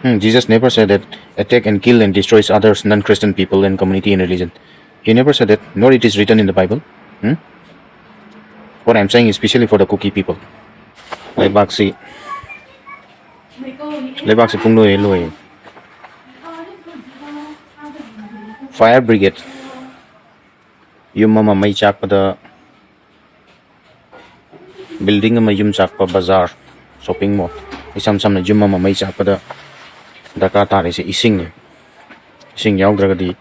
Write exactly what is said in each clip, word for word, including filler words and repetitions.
Hmm, Jesus never said that attack and kill and destroys others, non-Christian people and community and religion. He never said that, nor it is written in the Bible. Hmm? What I'm saying is especially for the Kuki people. ꯂꯩꯕꯥꯛꯁꯤ ꯂꯩꯕꯥꯛꯁꯤ ꯄꯨꯡꯂꯣꯏ ꯂꯣꯏ꯫ Fire brigade ꯌꯨꯝ ꯑꯃ ꯃꯩ ꯆꯥꯛꯄꯗ, building ꯑꯃ ꯌꯨꯝ ꯆꯥꯛꯄ, ꯕꯖꯥꯔ, shopping mall, ꯏꯁꯝ ꯁꯝꯅ ꯌꯨꯝ ꯑꯃ ꯃꯩ ꯆꯥꯛꯄꯗ ꯗꯔꯀꯥꯔ ꯇꯥꯔꯤꯁꯦ ꯏꯁꯤꯡꯅꯤ꯫ ꯏꯁꯤꯡ ꯌꯥꯎꯗ꯭ꯔꯒꯗꯤ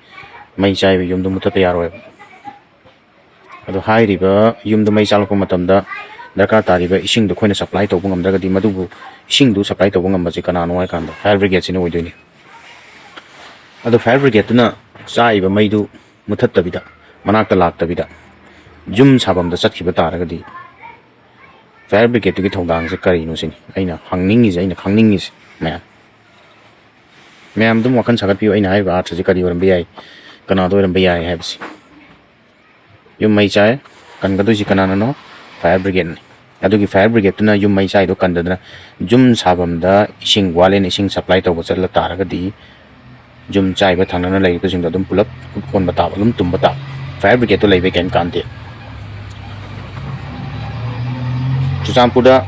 ꯃꯩ ꯆꯥꯏꯕ ꯌꯨꯝꯗꯨ ꯃꯨꯊꯠꯄ ꯌꯥꯔꯣꯏꯕ꯫ ꯑꯗꯣ ꯍꯥꯏꯔꯤꯕ ꯌꯨꯝꯗꯨ ꯃꯩ ꯆꯥꯛꯂꯛꯄ ꯃꯇꯝꯗ ꯗꯔꯀꯥꯔ ꯇꯥꯔꯤꯕ ꯏꯁꯤꯡꯗꯨ ꯑꯩꯈꯣꯏꯅ supply ꯇꯧꯕ ꯉꯝꯗ꯭ꯔꯒꯗꯤ, ꯃꯗꯨꯕꯨ, ꯏꯁꯤꯡꯗꯨ supply ꯇꯧꯕ ꯉꯝꯕꯁꯤ ꯀꯅꯥꯅꯣ ꯍꯥꯏ ꯀꯥꯟꯗ fire brigade ꯁꯤꯅ ꯑꯣꯏꯗꯣꯏꯅꯤ꯫ ꯑꯗꯣ fire brigade ꯇꯨꯅ ꯆꯥꯛꯏꯕ ꯃꯩꯗꯨ ꯃꯨꯊꯠꯇꯕꯤꯗ, ꯃꯅꯥꯛꯇ ꯂꯥꯛꯇꯕꯤꯗ ꯌꯨꯝ ꯁꯥꯐꯝꯗ ꯆꯠꯈꯤꯕ ꯇꯥꯔꯒꯗꯤ fire brigade ꯇꯨꯒꯤ ꯊꯧꯗꯥꯡꯁꯦ ꯀꯔꯤꯅꯣ ꯁꯤꯅꯤ ꯑꯩꯅ ꯍꯪꯅꯤꯡꯉꯤꯁꯦ, ꯑꯩꯅ ꯈꯪꯅꯤꯡꯉꯤꯁꯦ꯫ ꯃꯌꯥꯝ, ꯃꯌꯥꯝ ꯑꯗꯨꯝ ꯋꯥꯈꯜ ꯁꯥꯒꯠꯄꯤꯌꯨ, ꯑꯩꯅ ꯍꯥꯏꯔꯤꯕ ꯑꯥꯔꯊꯁꯦ ꯀꯔꯤ ꯑꯣꯏꯔꯝꯕ ꯌꯥꯏ, ꯀꯅꯥꯗ ꯑꯣꯏꯔꯝꯕ ꯌꯥꯏ ꯍꯥꯏꯕꯁꯤ꯫ ꯌꯨꯝ ꯃꯩ ꯆꯥꯏ, ꯀꯟꯒꯗꯣꯏꯁꯤ ꯀꯅꯥꯅꯅꯣ? Fire brigade ꯅꯤ꯫ ꯑꯗꯨꯒꯤ fire brigade ꯇꯨꯅ ꯌꯨꯝ ꯃꯩ ꯆꯥꯏꯗꯣ ꯀꯟꯗꯗꯅ, ꯌꯨꯝ ꯁꯥꯐꯝꯗ ꯏꯁꯤꯡ, ꯋꯥꯠꯂꯦꯅ ꯏꯁꯤꯡ supply ꯇꯧꯕ ꯆꯠꯂ ꯇꯥꯔꯒꯗꯤ, ꯌꯨꯝ ꯆꯥꯏꯕ ꯊꯪꯅꯅ ꯂꯩꯔꯤꯕꯁꯤꯡꯗꯣ ꯑꯗꯨꯝ ꯄꯨꯂꯞ ꯑꯣꯟꯕ ꯇꯥꯕ, ꯑꯗꯨꯝ ꯇꯨꯝꯕ ꯇꯥꯕ꯫ Fire brigade ꯇꯨ ꯂꯩꯕꯩ ꯀꯩꯝ ꯀꯥꯟꯗꯦ꯫ ꯆꯨꯔꯆꯥꯟꯄꯨꯔꯗ,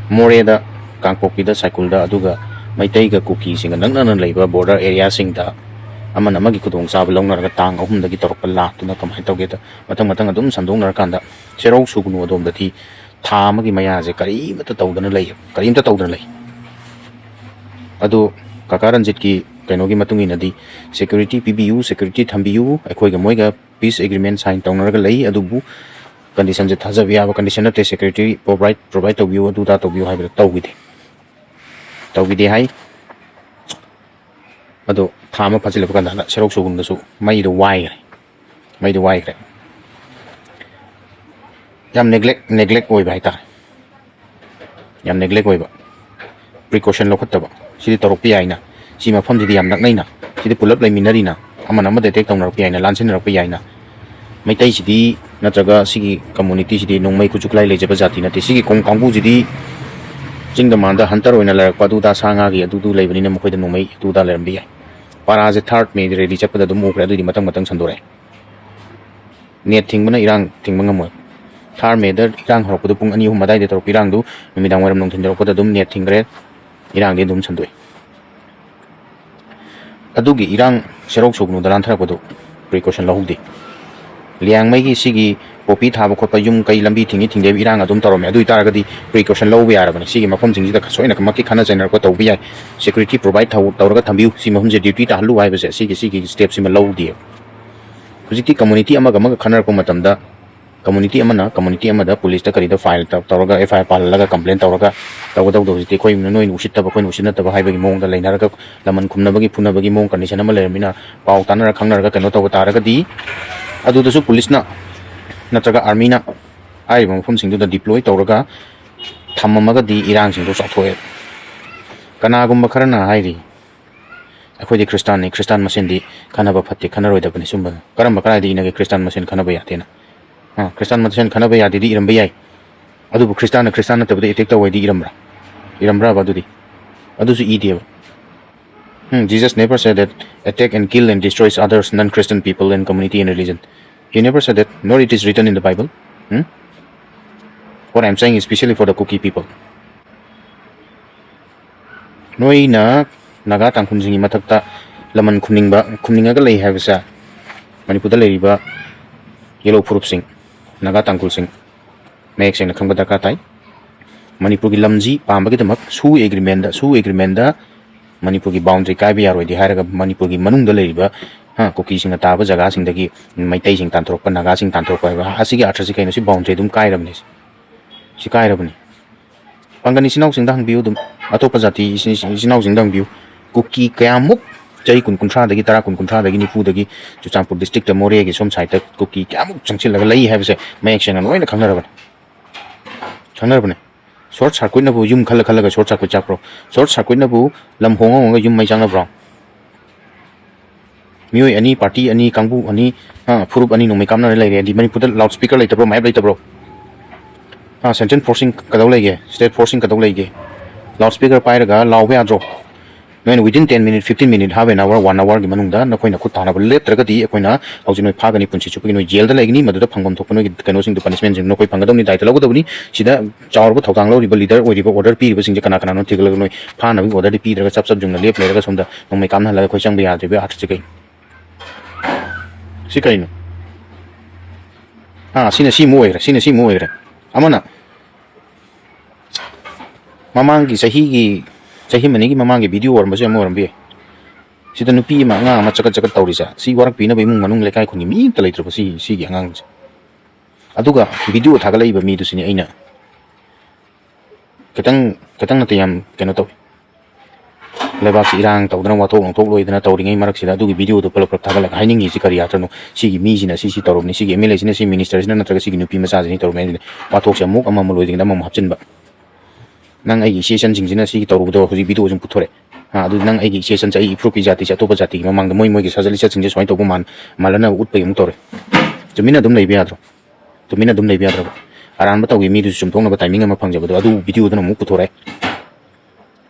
ꯃꯣꯔꯦꯗ, ꯀꯥꯡꯄꯣꯛꯄꯤꯗ, ꯁꯥꯏꯀꯨꯜꯗ, ꯑꯗꯨꯒ ꯃꯩꯇꯩꯒ ꯀꯨꯀꯤꯁꯤꯡꯒ ꯅꯛꯅꯅ ꯂꯩꯕ border area ꯁꯤꯡꯗ ꯑꯃꯅ ꯑꯃꯒꯤ ꯈꯨꯗꯣꯡꯆꯥꯕ ꯂꯧꯅꯔꯒ ꯇꯥꯡ ꯑꯍꯨꯝꯗꯒꯤ ꯇꯧꯔꯛꯄ ꯂꯥꯟꯗꯨꯅ ꯀꯃꯥꯏꯅ ꯇꯧꯒꯦꯗ, ꯃꯊꯪ ꯃꯊꯪ ꯑꯗꯨꯝ ꯁꯟꯗꯣꯛꯅꯔꯀꯥꯟꯗ, ꯁꯦꯔꯧ ꯁꯨꯒꯨꯅꯨ ꯑꯗꯣꯝꯗꯗꯤ ꯊꯥ ꯑꯃꯒꯤ ꯃꯌꯥꯁꯦ ꯀꯔꯤꯃꯠꯇ ꯇꯧꯗꯅ ꯂꯩ, ꯀꯔꯤꯝꯇ ꯇꯧꯗꯅ ꯂꯩ꯫ ꯑꯗꯨ ꯀꯀꯥ ꯔꯟꯖꯤꯠꯀꯤ ꯀꯩꯅꯣꯒꯤ ꯃꯇꯨꯡ ꯏꯟꯅꯗꯤ, security ꯄꯤꯕꯤꯌꯨ, security ꯊꯝꯕꯤꯌꯨ, ꯑꯩꯈꯣꯏꯒ ꯃꯣꯏꯒ peace agreement sign ꯇꯧꯅꯔꯒ ꯂꯩ, ꯑꯗꯨꯕꯨ condition ꯁꯦ ꯊꯥꯖꯕ ꯌꯥꯕ condition ꯅꯠꯇꯦ, security provide, provide ꯇꯧꯕꯤꯌꯨ, ꯑꯗꯨ ꯑꯗꯥ ꯇꯧꯕꯤꯌꯨ ꯍꯥꯏꯕꯗ ꯇꯧꯈꯤꯗꯦ꯫ ꯇꯧꯈꯤꯗꯦ ꯍꯥꯏ꯫ ꯑꯗꯣ ꯊꯥ ꯑꯃ ꯐꯥꯖꯤꯜꯂꯛꯄ ꯀꯥꯟꯗ ꯁꯦꯔꯧ ꯁꯨꯒꯨꯅꯨꯗꯁꯨ ꯃꯩꯗꯣ ꯋꯥꯏꯈ꯭ꯔꯦ꯫ ꯃꯩꯗꯣ ꯋꯥꯏꯈ꯭ꯔꯦ꯫ ꯌꯥꯝ neglect, neglect ꯑꯣꯏꯕ ꯍꯥꯏꯇꯥꯔꯦ꯫ ꯌꯥꯝ neglect ꯑꯣꯏꯕ, precaution ꯂꯧꯈꯠꯇꯕ꯫ ꯁꯤꯗꯤ ꯇꯧꯔꯛꯄ ꯌꯥꯏꯅ, ꯁꯤ ꯃꯐꯝꯁꯤꯗꯤ ꯌꯥꯝ ꯅꯛꯅꯩꯅ, ꯁꯤꯗꯤ ꯄꯨꯂꯞ ꯂꯩꯃꯤꯟꯅꯔꯤꯅ, ꯑꯃꯅ ꯑꯃꯗ attack ꯇꯧꯅꯔꯛꯄ ꯌꯥꯏꯅ, ꯂꯥꯟꯁꯤꯟꯅꯔꯛꯄ ꯌꯥꯏꯅ꯫ ꯃꯩꯇꯩꯁꯤꯗꯤ ꯅꯠꯇ꯭ꯔꯒ ꯁꯤꯒꯤ community ꯁꯤꯗꯤ ꯅꯣꯡꯃꯩ ꯈꯨꯠꯁꯨ ꯈꯨꯠꯂꯥꯏ ꯂꯩꯖꯕ ꯖꯥꯇꯤ ꯅꯠꯇꯦ꯫ ꯁꯤꯒꯤ ꯀꯣꯡ ꯀꯥꯡꯕꯨꯁꯤꯗꯤ ꯆꯤꯡꯗ ꯃꯥꯟꯗ ꯍꯟꯇꯔ ꯑꯣꯏꯅ ꯂꯩꯔꯛꯄ ꯑꯗꯨꯗ ꯁꯥ ꯉꯥꯒꯤ ꯑꯗꯨꯗꯨ ꯂꯩꯕꯅꯤꯅ ꯃꯈꯣꯏꯗ ꯅꯣꯡꯃꯩ ꯑꯗꯨꯗ ꯂꯩꯔꯝꯕ ꯌꯥꯏ꯫ ꯄꯥꯔꯥꯁꯦ ꯊꯥꯔꯠ ꯃꯦ ꯔꯦꯂꯤ ꯆꯠꯄꯗ ꯑꯗꯨꯝ ꯎꯈ꯭ꯔꯦ, ꯑꯗꯨꯏꯗꯤ ꯃꯊꯪ ꯃꯊꯪ ꯁꯟꯗꯣꯔꯛꯑꯦ꯫ ꯅꯦꯠ ꯊꯤꯡꯕꯅ ꯏꯔꯥꯡ ꯊꯤꯡꯕ ꯉꯝꯃꯣꯏ꯫ ꯊꯥꯔꯠ ꯃꯦꯗ ꯏꯔꯥꯡ ꯍꯧꯔꯛꯄꯗꯨ ꯄꯨꯡ ꯑꯅꯤ ꯑꯍꯨꯝ ꯑꯗꯥꯏꯗ ꯇꯧꯔꯛꯄ ꯏꯔꯥꯡꯗꯨ ꯅꯨꯃꯤꯗꯥꯡ ꯋꯥꯏꯔꯝ ꯅꯨꯡꯊꯤꯟ ꯌꯧꯔꯛꯄꯗ ꯑꯗꯨꯝ ꯅꯦꯠ ꯊꯤꯡꯈ꯭ꯔꯦ, ꯏꯔꯥꯡꯗꯤ ꯑꯗꯨꯝ ꯁꯟꯗꯣꯛꯑꯦ꯫ ꯑꯗꯨꯒꯤ ꯏꯔꯥꯡ ꯁꯦꯔꯧ ꯁꯨꯒꯅꯨꯗ ꯂꯥꯟꯊꯔꯛꯄꯗꯨ ꯄ꯭ꯔꯤꯀꯣꯁꯟ ꯂꯧꯍꯧꯗꯦ꯫ ꯂꯤꯌꯥꯡꯃꯩꯒꯤ ꯁꯤꯒꯤ ꯄꯣꯄꯤ ꯊꯥꯕ ꯈꯣꯠꯄ, ꯌꯨꯝ ꯀꯩ ꯂꯝꯕꯤ ꯊꯤꯡꯉꯤ ꯊꯤꯡꯗꯦ ꯏꯔꯥꯡ ꯑꯗꯨꯝ ꯇꯧꯔꯝꯃꯦ꯫ ꯑꯗꯨ ꯑꯣꯏꯇꯥꯔꯒꯗꯤ ꯄ꯭ꯔꯤꯀꯣꯁꯟ ꯂꯧꯕ ꯌꯥꯔꯕꯅꯤ꯫ ꯁꯤꯒꯤ ꯃꯐꯝꯁꯤꯡꯁꯤꯗ ꯁꯣꯏꯅꯃꯛꯀꯤ ꯈꯟꯅ ꯆꯩꯅꯔꯛꯄ ꯇꯧꯕ ꯌꯥꯏ꯫ ꯁꯦꯀ꯭ꯌꯨꯔꯤꯇꯤ ꯄ꯭ꯔꯣꯚꯥꯏꯠ ꯇꯧꯔꯒ ꯊꯝꯕꯤꯌꯨ, ꯁꯤ ꯃꯐꯝꯁꯦ ꯗ꯭ꯌꯨꯇꯤ ꯇꯥꯍꯜꯂꯨ ꯍꯥꯏꯕꯁꯦ ꯁꯤꯒꯤ, ꯁꯤꯒꯤ ꯁ꯭ꯇꯦꯞꯁꯤꯃ ꯂꯧꯗꯦꯕ꯫ ꯍꯧꯖꯤꯛꯇꯤ ꯀꯝꯃꯨꯅꯤꯇꯤ ꯑꯃꯒ ꯑꯃꯒ ꯈꯟꯅꯔꯛꯄ ꯃꯇꯝꯗ ꯀꯝꯃꯨꯅꯤꯇꯤ ꯑꯃꯅ ꯀꯝꯃꯨꯅꯤꯇꯤ ꯑꯃꯗ ꯄꯨꯂꯤꯁꯇ ꯀꯔꯤꯗ ꯐꯥꯏꯜ ꯇꯧꯔꯒ, ꯑꯦꯐ ꯑꯥꯏ ꯑꯥꯔ ꯄꯥꯜꯍꯜꯂꯒ ꯀꯝꯄ꯭ꯂꯦꯟ ꯇꯧꯔꯒ ꯇꯧꯒꯗꯧꯗꯣ ꯍꯧꯖꯤꯛꯇꯤ ꯑꯩꯈꯣꯏ ꯅꯣꯏꯅ ꯎꯁꯤꯠꯇꯕ, ꯑꯩꯈꯣꯏꯅ ꯎꯁꯤꯠꯅꯗꯕ ꯍꯥꯏꯕꯒꯤ ꯃꯑꯣꯡꯗ ꯂꯩꯅꯔꯒ ꯂꯃꯟ ꯈꯨꯝꯅꯕꯒꯤ, ꯐꯨꯅꯕꯒꯤ ꯃꯑꯣꯡ, ꯀꯟꯗꯤꯁꯟ ꯑꯃ ꯂꯩꯔꯝꯃꯤꯅ ꯄꯥꯎ ꯇꯥꯅꯔ ꯈꯪꯅꯔꯒ ꯀꯩꯅꯣ ꯇꯧꯕ ꯇꯥꯔꯒꯗꯤ ꯑꯗꯨꯗꯁꯨ ꯄꯨꯂꯤꯁꯅ ꯅꯠꯇ꯭ꯔꯒ ꯑꯥꯔꯃꯤꯅ ꯍꯥꯏꯔꯤꯕ ꯃꯐꯝꯁꯤꯡꯗꯨꯗ ꯗꯤꯄ꯭ꯂꯣꯏ ꯇꯧꯔꯒ ꯊꯝꯃꯝꯃꯒꯗꯤ ꯏꯔꯥꯡꯁꯤꯡꯗꯣ ꯆꯥꯎꯊꯣꯛꯑꯦ꯫ ꯀꯅꯥꯒꯨꯝꯕ ꯈꯔꯅ ꯍꯥꯏꯔꯤ, "ꯑꯩꯈꯣꯏꯗꯤ ꯈ꯭ꯔꯤꯁꯇꯥꯟꯅꯤ, ꯈ꯭ꯔꯤꯁꯇꯥꯟ ꯃꯁꯦꯟꯗꯤ ꯈꯟꯅꯕ ꯐꯠꯇꯦ, ꯈꯟꯅꯔꯣꯏꯗꯕꯅꯤ ꯁꯨꯝꯕ"꯫ ꯀꯔꯝꯕ, ꯀꯗꯥꯏꯗ ꯏꯅꯒꯦ ꯈ꯭ꯔꯤꯁꯇꯥꯟ ꯃꯁꯦꯟ ꯈꯟꯅꯕ ꯌꯥꯗꯦꯅ? ꯑ, ꯈ꯭ꯔꯤꯁꯇꯥꯟ ꯃꯁꯦꯟ ꯈꯟꯅꯕ ꯌꯥꯗꯦꯗꯤ ꯏꯔꯝꯕ ꯌꯥꯏ, ꯑꯗꯨꯕꯨ ꯈ꯭ꯔꯤꯁꯇꯥꯟꯅ ꯈ꯭ꯔꯤꯁꯇꯥꯟ ꯅꯠꯇꯕꯗ ꯑꯦꯇꯦꯛ ꯇꯧꯋꯦꯗꯤ ꯏꯔꯝꯕ꯭ꯔꯥ? ꯏꯔꯝꯕ꯭ꯔꯕ ꯑꯗꯨꯗꯤ? ꯑꯗꯨꯁꯨ ꯏꯗꯦꯕ꯫ ꯎꯝ, Jesus never said that attack and kill and destroys others, non-Christian people and community and religion. He never said that, nor it is written in the Bible. Hmm? What I'm saying is specially for the Kuki people. ꯅꯣꯏꯅ ꯅꯥꯒꯥ ꯇꯥꯡꯈꯨꯜꯁꯤꯡꯒꯤ ꯃꯊꯛꯇ ꯂꯃꯟ ꯈꯨꯝꯅꯤꯡꯕ, ꯈꯨꯝꯅꯤꯡꯉꯒ ꯂꯩ ꯍꯥꯏꯕꯁꯦ ꯃꯅꯤꯄꯨꯔꯗ ꯂꯩꯔꯤꯕ ꯌꯦꯜꯍꯧ ꯐꯨꯔꯨꯞꯁꯤꯡ, ꯅꯥꯒꯥ ꯇꯥꯡꯈꯨꯜꯁꯤꯡ ꯃꯌꯦꯛ ꯁꯦꯡꯅ ꯈꯪꯕ ꯗꯔꯀꯥꯔ ꯇꯥꯏ꯫ ꯃꯅꯤꯄꯨꯔꯒꯤ ꯂꯝꯁꯤ ꯄꯥꯝꯕꯒꯤꯗꯃꯛ ꯁꯨ ꯑꯦꯒ꯭ꯔꯤꯃꯦꯟꯗ, ꯁꯨ ꯑꯦꯒ꯭ꯔꯤꯃꯦꯟꯗ ꯃꯅꯤꯄꯨꯔꯒꯤ ꯕꯥꯎꯟꯗ꯭ꯔꯤ ꯀꯥꯏꯕ ꯌꯥꯔꯣꯏꯗꯤ ꯍꯥꯏꯔꯒ ꯃꯅꯤꯄꯨꯔꯒꯤ ꯃꯅꯨꯡꯗ ꯂꯩꯔꯤꯕ, ꯍꯥ, ꯀꯨꯀꯤꯁꯤꯡꯅ ꯇꯥꯕ ꯖꯒꯥꯁꯤꯡꯗꯒꯤ ꯃꯩꯇꯩꯁꯤꯡ ꯇꯥꯟꯊꯣꯔꯛꯄ, ꯅꯥꯒꯥꯁꯤꯡ ꯇꯥꯟꯊꯣꯔꯛꯄ ꯍꯥꯏꯕ ꯑꯁꯤꯒꯤ ꯑꯥꯔꯊꯁꯤ ꯀꯩꯅꯣ? ꯁꯤ ꯕꯥꯎꯟꯗ꯭ꯔꯤ ꯑꯗꯨꯝ ꯀꯥꯏꯔꯕꯅꯤ꯫ ꯁꯤ ꯀꯥꯏꯔꯕꯅꯤ꯫ ꯄꯥꯡꯒꯜ ꯏꯆꯤꯟ ꯏꯅꯥꯎꯁꯤꯡꯗ ꯍꯪꯕꯤꯌꯨ ꯑꯗꯨꯝ, ꯑꯇꯣꯞꯄ ꯖꯥꯇꯤ ꯏꯆꯤꯟ, ꯏꯆꯤꯟ ꯏꯅꯥꯎꯁꯤꯡꯗ ꯍꯪꯕꯤꯌꯨ꯫ ꯀꯨꯀꯤ ꯀꯌꯥꯃꯨꯛ ꯆꯍꯤ ꯀꯨꯟ, ꯀꯨꯟꯊ꯭ꯔꯥꯗꯒꯤ, ꯇꯔꯥ, ꯀꯨꯟ, ꯀꯨꯟꯊ꯭ꯔꯥꯗꯒꯤ ꯅꯤꯐꯨꯗꯒꯤ ꯆꯨꯔꯆꯥꯟꯄꯨꯔ ꯗꯤꯁꯇ꯭ꯔꯤꯛꯇ, ꯃꯣꯔꯦꯒꯤ ꯁꯣꯝ ꯁꯥꯏꯠꯇ ꯀꯨꯀꯤ ꯀꯌꯥꯃꯨꯛ ꯆꯪꯁꯤꯜꯂꯒ ꯂꯩ ꯍꯥꯏꯕꯁꯦ ꯃꯌꯦꯛ ꯁꯦꯡꯅ ꯂꯣꯏꯅ ꯈꯪꯅꯔꯕꯅꯤ꯫ ꯈꯪꯅꯔꯕꯅꯤ꯫ ꯁꯣꯔꯠ ꯁꯥꯔꯀ꯭ꯋꯤꯠꯅꯕꯨ ꯌꯨꯝ ꯈꯜꯂ ꯈꯜꯂꯒ ꯁꯣꯔꯠ ꯁꯥꯔꯀ꯭ꯋꯤꯠ ꯆꯥꯛꯄ꯭ꯔꯣ? ꯁꯣꯔꯠ ꯁꯥꯔꯀ꯭ꯋꯤꯠꯅꯕꯨ ꯂꯝ ꯍꯣꯡꯉ ꯍꯣꯡꯉꯒ ꯌꯨꯝ ꯃꯩ ꯆꯥꯛꯅꯕ꯭ꯔꯣ? ꯃꯤꯑꯣꯏ ꯑꯅꯤ, ꯄꯥꯔꯇꯤ ꯑꯅꯤ, ꯀꯥꯡꯕꯨ ꯑꯅꯤ, ꯑ, ꯐꯨꯔꯨꯞ ꯑꯅꯤ ꯅꯣꯡꯃꯩ ꯀꯥꯞꯅꯔ ꯂꯩꯔꯦ ꯍꯥꯏꯗꯤ ꯃꯅꯤꯄꯨꯔꯗ ꯂꯥꯎꯠ ꯁ꯭ꯄꯤꯀꯔ ꯂꯩꯇꯕ꯭ꯔꯣ? ꯃꯥꯏꯞ ꯂꯩꯇꯕ꯭ꯔꯣ? ꯑꯥ, central forcing ꯀꯩꯗꯧ ꯂꯩꯒꯦ? State forcing ꯀꯩꯗꯧ ꯂꯩꯒꯦ? Loudspeaker ꯄꯥꯏꯔꯒ ꯂꯥꯎꯕ ꯌꯥꯗ꯭ꯔꯣ? ꯅꯣꯏꯅ within ten minute, fifteen minute, half an hour, one hourꯒꯤ ꯃꯅꯨꯡꯗ ꯅꯈꯣꯏꯅ ꯈꯨꯠ ꯊꯥꯅꯕ ꯂꯦꯞꯇ꯭ꯔꯒꯗꯤ ꯑꯩꯈꯣꯏꯅ ꯍꯧꯖꯤꯛ ꯅꯣꯏ ꯐꯥꯒꯅꯤ, ꯄꯨꯟꯁꯤ ꯆꯨꯞꯄꯒꯤ ꯅꯣꯏ ꯖꯦꯜꯗ ꯂꯩꯒꯅꯤ꯫ ꯃꯗꯨꯗ ꯐꯪꯐꯝ ꯊꯣꯛꯄ ꯅꯣꯏꯒꯤ ꯀꯩꯅꯣꯁꯤꯡꯗꯣ, punishmentꯁꯤꯡꯗꯣ ꯅꯈꯣꯏ ꯐꯪꯒꯗꯕꯅꯤ, ꯗꯥꯏꯇ ꯂꯧꯒꯗꯕꯅꯤ꯫ ꯁꯤꯗ ꯆꯥꯎꯔꯕ ꯊꯧꯗꯥꯡ ꯂꯧꯔꯤꯕ leader ꯑꯣꯏꯔꯤꯕ, order ꯄꯤꯔꯤꯕꯁꯤꯡꯁꯦ ꯀꯅꯥ ꯀꯅꯥꯅꯣ ꯊꯤꯒꯠꯂꯒ ꯅꯣꯏ ꯐꯥꯅꯕꯒꯤ orderꯗꯤ ꯄꯤꯗ꯭ꯔꯒ ꯆꯞ ꯆꯞ ꯌꯨꯡꯅ ꯂꯦꯞ ꯂꯩꯔꯒ ꯁꯣꯝꯗ ꯅꯣꯡꯃꯩ ꯀꯥꯞꯅꯍꯜꯂꯒ ꯑꯩꯈꯣꯏ ꯆꯪꯕ ꯌꯥꯗ꯭ꯔꯤꯕ ꯑꯥꯔꯊꯁꯦ ꯀꯩꯅꯣ? ꯁꯤ ꯀꯩꯅꯣ? ꯑꯥ, ꯁꯤꯅ ꯁꯤꯃꯨꯛ ꯑꯣꯏꯈ꯭ꯔꯦ, ꯁꯤꯅ ꯁꯤꯃꯨꯛ ꯑꯣꯏꯈ꯭ꯔꯦ꯫ ꯑꯃꯅ ꯃꯃꯥꯡꯒꯤ ꯆꯍꯤꯒꯤ, ꯆꯍꯤ ꯑꯃꯅꯤꯒꯤ ꯃꯃꯥꯡꯒꯤ video ꯑꯣꯏꯔꯝꯕꯁꯨ ꯌꯥꯝ ꯑꯣꯏꯔꯝꯕ ꯌꯥꯏ꯫ ꯁꯤꯗ ꯅꯨꯄꯤ ꯑꯃ, ꯑꯉꯥꯡ ꯑꯃ ꯆꯀꯠ ꯆꯀꯠ ꯇꯧꯔꯤꯁꯦ, ꯁꯤ ꯋꯥꯔꯛꯄꯤꯅꯕ ꯏꯃꯨꯡ ꯃꯅꯨꯡ ꯂꯩꯀꯥꯏ ꯈꯨꯟꯒꯤ ꯃꯤ ꯑꯝꯇ ꯂꯩꯇ꯭ꯔꯕ ꯁꯤ, ꯁꯤꯒꯤ ꯑꯉꯥꯡꯁꯦ꯫ ꯑꯗꯨꯒ video ꯊꯥꯒꯠꯂꯛꯏꯕ ꯃꯤꯗꯨꯁꯤꯅꯦ ꯑꯩꯅ ꯈꯤꯇꯪ, ꯈꯤꯇꯪ ꯅꯠꯇꯦ, ꯌꯥꯝ ꯀꯩꯅꯣ ꯇꯧꯏ꯫ ꯂꯩꯕꯥꯛꯁꯤ ꯏꯔꯥꯡ ꯇꯧꯗꯅ, ꯋꯥꯊꯣꯛ ꯅꯨꯡꯊꯣꯛ ꯂꯣꯏꯗꯅ ꯇꯧꯔꯤꯉꯩ ꯃꯔꯛꯁꯤꯗ ꯑꯗꯨꯒꯤ videoꯗꯨ ꯄꯨꯂꯞ ꯄꯨꯂꯞ ꯊꯥꯒꯠꯂꯒ ꯍꯥꯏꯅꯤꯡꯉꯤꯁꯤ ꯀꯔꯤ ꯑꯥꯔꯊꯅꯣ? ꯁꯤꯒꯤ ꯃꯤꯁꯤꯅ ꯁꯤ ꯁꯤ ꯇꯧꯔꯕꯅꯤ, ꯁꯤꯒꯤ MLAꯁꯤꯅ, ꯁꯤ ministerꯁꯤꯅ ꯅꯠꯇ꯭ꯔꯒ ꯁꯤꯒꯤ ꯅꯨꯄꯤ ꯃꯆꯥꯁꯤꯅ ꯇꯧꯔꯕꯅꯤ ꯍꯥꯏꯗꯨꯅ ꯋꯥꯊꯣꯛꯁꯦ ꯑꯃꯨꯛ ꯑꯃꯃꯨꯛ ꯂꯣꯏꯗ꯭ꯔꯤꯉꯩꯗ ꯑꯃꯃꯨꯛ ꯍꯥꯞꯆꯤꯟꯕ꯫ ꯅꯪ ꯑꯩꯒꯤ ꯏꯆꯦ ꯏꯆꯟꯁꯤꯡꯁꯤꯅ ꯁꯤꯒꯤ ꯇꯧꯔꯨꯕꯗꯣ ꯍꯧꯖꯤꯛ video ꯁꯨꯝ ꯄꯨꯊꯣꯔꯛꯑꯦ꯫ ꯑꯥ, ꯑꯗꯨ ꯅꯪ ꯑꯩꯒꯤ ꯏꯆꯦ ꯏꯆꯟꯁꯦ, ꯑꯩ ꯏꯐꯨꯔꯨꯞꯀꯤ ꯖꯥꯇꯤꯁꯦ ꯑꯇꯣꯞꯄ ꯖꯥꯇꯤꯒꯤ ꯃꯃꯥꯡꯗ ꯃꯣꯏ ꯃꯣꯏꯒꯤ ꯁꯥꯖꯠ ꯂꯤꯆꯠꯁꯤꯡꯁꯦ ꯁꯨꯃꯥꯏꯅ ꯇꯧꯕ ꯃꯥꯟ-, ꯃꯥꯜꯂꯅꯕ ꯎꯠꯄꯒꯤ ꯑꯃꯨꯛ ꯇꯧꯔꯦ꯫ ꯇꯨꯃꯤꯟꯅ ꯑꯗꯨꯝ ꯂꯩꯕ ꯌꯥꯗ꯭ꯔꯣ? ꯇꯨꯃꯤꯟꯅ ꯑꯗꯨꯝ ꯂꯩꯕ ꯌꯥꯗ꯭ꯔꯕ? ꯑꯔꯥꯟꯕ ꯇꯧꯈꯤꯕ ꯃꯤꯗꯨꯁꯨ ꯆꯨꯝꯊꯣꯛꯅꯕ timing ꯑꯃ ꯐꯪꯖꯕꯗꯣ, ꯑꯗꯨ videoꯗꯨꯅ ꯑꯃꯨꯛ ꯄꯨꯊꯣꯔꯛꯑꯦ꯫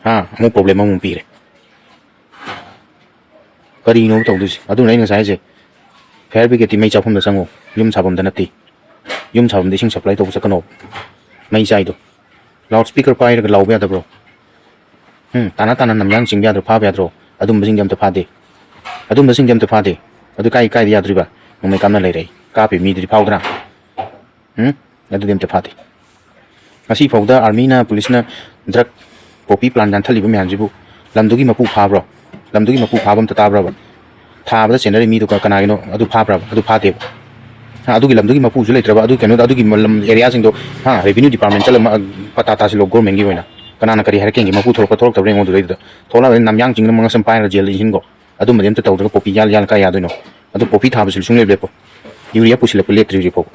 ꯍꯥ, ꯑꯃꯨꯛ problem ꯑꯃꯃꯨꯛ ꯄꯤꯔꯦ꯫ ꯀꯔꯤꯅꯣꯕ ꯇꯧꯗꯣꯏꯁꯦ? ꯑꯗꯨꯅ ꯑꯩꯅ ꯉꯁꯥꯏ ꯍꯥꯏꯁꯦ, fire brigadeꯇꯤ ꯃꯩ ꯆꯥꯛꯐꯝꯗ ꯆꯪꯉꯣ, ꯌꯨꯝ ꯁꯥꯐꯝꯗ ꯅꯠꯇꯦ꯫ ꯌꯨꯝ ꯁꯥꯐꯝꯗ ꯏꯁꯤꯡ supply ꯇꯧꯕ ꯆꯠꯀꯅꯣ, ꯃꯩ ꯆꯥꯏꯗꯣ꯫ Loudspeaker ꯄꯥꯏꯔꯒ ꯂꯥꯎꯕ ꯌꯥꯗꯕ꯭ꯔꯣ? ꯎꯝ, ꯇꯥꯅ ꯇꯥꯅ ꯅꯝꯌꯥꯡ ꯆꯤꯡꯕ ꯌꯥꯗ꯭ꯔꯣ? ꯐꯥꯕ ꯌꯥꯗ꯭ꯔꯣ? ꯑꯗꯨꯝꯕꯁꯤꯡꯗꯤ ꯑꯝꯇ ꯐꯥꯗꯦ꯫ ꯑꯗꯨꯝꯕꯁꯤꯡꯗꯤ ꯑꯝꯇ ꯐꯥꯗꯦ꯫ ꯑꯗꯨ ꯀꯥꯏ, ꯀꯥꯏꯗ ꯌꯥꯗꯣꯔꯤꯕ? ꯅꯣꯡꯃꯩ ꯀꯥꯞꯅ ꯂꯩꯔꯦ꯫ ꯀꯥꯞꯄꯤ ꯃꯤꯗꯨꯗꯤ ꯐꯥꯎꯗ꯭ꯔꯥ? ꯎꯝ? ꯑꯗꯨꯗꯤ ꯑꯝꯇ ꯐꯥꯗꯦ꯫ ꯉꯁꯤ ꯐꯥꯎꯗ armyꯅ, policeꯅ drug poppy plant ꯌꯥꯟꯊꯠꯂꯤꯕ ꯃꯌꯥꯝꯁꯤꯕꯨ ꯂꯝꯗꯨꯒꯤ ꯃꯄꯨ ꯐꯥꯕ꯭ꯔꯣ? ꯂꯝꯗꯨꯒꯤ ꯃꯄꯨ ꯐꯥꯕ ꯑꯝꯇ ꯇꯥꯕ꯭ꯔꯕ? ꯊꯥꯕꯗ ꯆꯦꯟꯅꯔꯤ ꯃꯤꯗꯨ ꯀ-, ꯀꯅꯥꯒꯤꯅꯣ? ꯑꯗꯨ ꯐꯥꯕ꯭ꯔꯕ? ꯑꯗꯨ ꯐꯥꯗꯦꯕ꯫ ꯍꯥ, ꯑꯗꯨꯒꯤ ꯂꯝꯗꯨꯒꯤ ꯃꯄꯨꯁꯨ ꯂꯩꯇ꯭ꯔꯕ, ꯑꯗꯨꯒꯤ ꯀꯩꯅꯣꯗ, ꯑꯗꯨꯒꯤ ꯃ-, ꯂꯝ areaꯁꯤꯡꯗꯣ, ꯍꯥ, revenue department ꯆꯠꯂ ꯃ-, ꯄꯇꯥ ꯇꯥꯁꯤꯜꯂꯣ governmentꯀꯤ ꯑꯣꯏꯅ꯫ ꯀꯅꯥꯅ ꯀꯔꯤ ꯍꯥꯏꯔꯛꯀꯦ ꯌꯦꯡꯒꯦ, ꯃꯄꯨ ꯊꯣꯛꯂꯛꯄ ꯊꯣꯛꯂꯛꯇꯕ꯭ꯔꯥ ꯌꯦꯡꯉꯣ ꯑꯗꯨꯗꯩꯗꯨꯗ꯫ ꯊꯣꯛꯂꯛꯑꯒ ꯅꯝꯌꯥꯡ ꯆꯤꯡꯅ ꯃꯉꯛꯁꯝ ꯄꯥꯏꯔꯒ ꯖꯦꯜꯗ ꯏꯟꯁꯤꯟꯈꯣ꯫ ꯑꯗꯨꯝꯕꯗꯤ ꯑꯝꯇ ꯇꯧꯗ꯭ꯔꯒ poppy ꯌꯥꯜ ꯌꯥꯜ ꯀꯥꯏ ꯌꯥꯗꯣꯏꯅꯣ? ꯑꯗꯨ poppy ꯊꯥꯕꯁꯨ ꯁꯨꯡꯂꯦꯞ ꯂꯦꯞꯄꯣꯏ꯫ Urea ꯄꯨꯁꯤꯜꯂꯛꯄ ꯂꯦꯞꯇ꯭ꯔꯤ ꯍꯧꯖꯤꯛ ꯐꯥꯎꯕ꯫